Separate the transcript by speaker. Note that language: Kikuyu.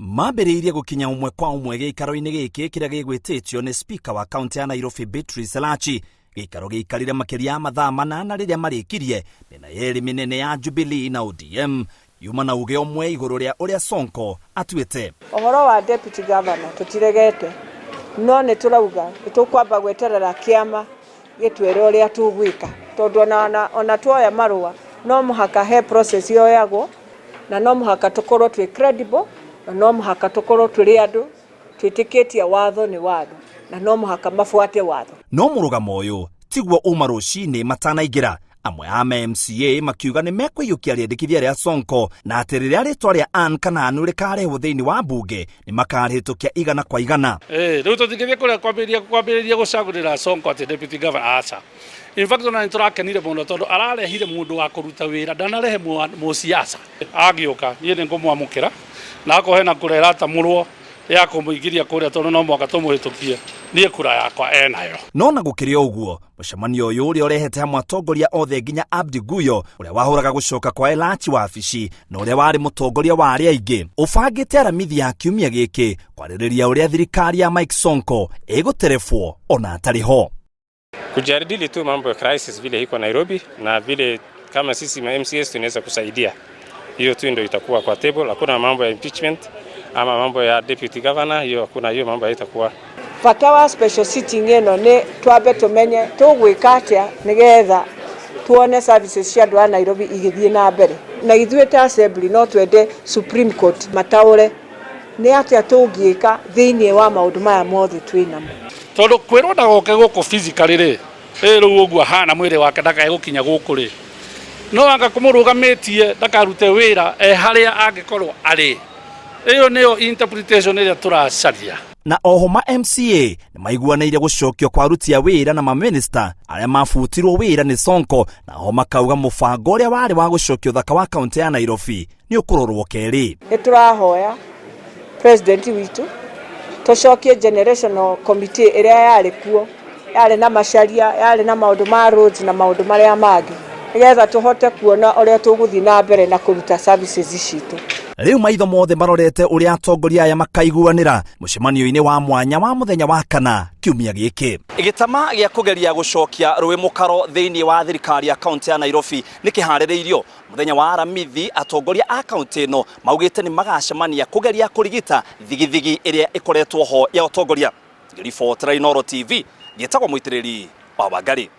Speaker 1: Mambĩrĩirie gũkinya ũmwe kwa ũmwe gĩikaro-inĩ gĩkĩ kĩrĩa gĩgwĩtĩtio nĩ spika wa kaunti ya Nairobi Beatrice Elachi. Gĩikaro gĩikarire makĩria ya mathaa mana na rĩrĩa marĩkirie mĩena yerĩ mĩnene ya Jubilee na ODM yuma na uge ũmwe igũrũ rĩa ũrĩa Sonko atuĩte.
Speaker 2: Ũhoro wa deputy governor tũtiregete, no nĩ tũrauga nĩ tũkwamba gweterera kĩama gĩtwĩre ũrĩa tũgwĩka, tondũ ona tuoya marũa no mũhaka he process yoyagwo, na no mũhaka tũkorwo twĩ credible, na no mũhaka tũkorwo tũrĩ andũ twĩtĩkĩtie watho nĩ watho, na no mũhaka mabuate watho.
Speaker 1: No mũrũgamo ũyũ tiguo uma rũcinĩ matanaingĩra, amwe a ma MCA makiuga nĩ mekũiyũkia rĩendekithia rĩa Sonko na atĩ rĩrĩa rĩtwa rĩa Ann Kananu rĩkarehwo thĩinĩ wa mbunge nĩ makarĩhĩtũkia 100%.
Speaker 3: Rĩu tũtingĩthiĩ kũrĩa kwambĩrĩria gũcagũrĩra Sonko atĩ deputy governor, aca. In fact ona nĩ tũrakenire mũno tondũ ararehire mũndũ wa kũruta wĩra, ndanarehe mũciaca. Agĩũka niĩ nĩ ngũmwamũkĩra na akorwo hena kura ĩratamũrwo ya kũmũingĩria kũrĩa tondũ no mũhaka tũmũhĩtũkie, niĩ kura yakwa enayo.
Speaker 1: No na gũkĩrĩ o ũguo, mũcemanio ũyũ ũrĩa ũrehete hamwe atongoria othe nginya Abdi Guyo ũrĩa wahũraga gũcoka kwa Elachi wabici na ũrĩa warĩ mũtongoria wa arĩa aingĩ, ũbangĩte Aramithi ya kiumia gĩkĩ kwarĩrĩria ũrĩa thirikari ya Mike Sonko ĩgũterebwo ona atarĩ ho.
Speaker 4: Kujadili tu mambo ya crisis vile iko Nairobi na vile kama sisi ma MCAs tunaweza kusaidia. Hiyo tu ndio itakuwa kwa table. Hakuna mambo ya impeachment ama mambo ya deputy governor, hiyo hakuna, hiyo mambo haitakuwa.
Speaker 2: Bata wa special sitting ĩno nĩ twambe tũmenye tũgwĩka atĩa nĩgetha tuone services cia andũ a Nairobi igĩthiĩ na mbere. Na ithuĩ ta assembly no twende Supreme Court mataũre nĩ atĩa tũngĩka thĩinĩ wa maũndũ maya mothe twĩ namo.
Speaker 3: Tondũ kwĩrwo ndagoke gũkũ physically rĩ, rĩu ũguo ahana mwĩrĩ wake ndakae gũkinya gũkũ rĩ, no anga kũmũrũgamĩtie ndakarute wĩra e harĩa angĩkorwo arĩ. Ĩyo nĩyo interpretation ĩrĩa tũracaria.
Speaker 1: Na oho ma MCA nĩ maiguanĩire gũcokio kwa aruti a wĩra na mamĩnĩsta arĩa mabutirwo wĩra nĩ Sonko, na oho makauga mũbango ũrĩa warĩ wa gũcokia ũthaka wa kaunti ya Nairobi nĩ ũkũrorwo kerĩ.
Speaker 2: Nĩ tũrahoya president witũ tũcokie generational committee ĩrĩa yarĩ kuo, yarĩ na macaria, yarĩ na maũndũ ma roads na maũndũ marĩa mangĩ, nĩgetha tũhote kuona ũrĩa tũgũthiĩ na mbere na kũruta services citũ.
Speaker 1: Rĩu maitho mothe marorete ũrĩa atongoria aya makaiguanĩra mũcemanio-inĩ wa mwanya wa mũthenya wa kana kiumia gĩkĩ. Gĩtama gĩa kũgeria gũcokia rũĩ mũkaro thĩinĩ wa thirikari ya kaunti ya Nairobi nĩ kĩharĩrĩirio. Mũthenya wa Aramithi, atongoria a kaunti ĩno maugĩte nĩ magacemania kũgeria kũrigita thigithigi ĩrĩa ĩkoretwo ho ya ũtongoria. Ngĩribotera Inooro TV, njĩtagwo Mũitĩrĩri wa Wangari.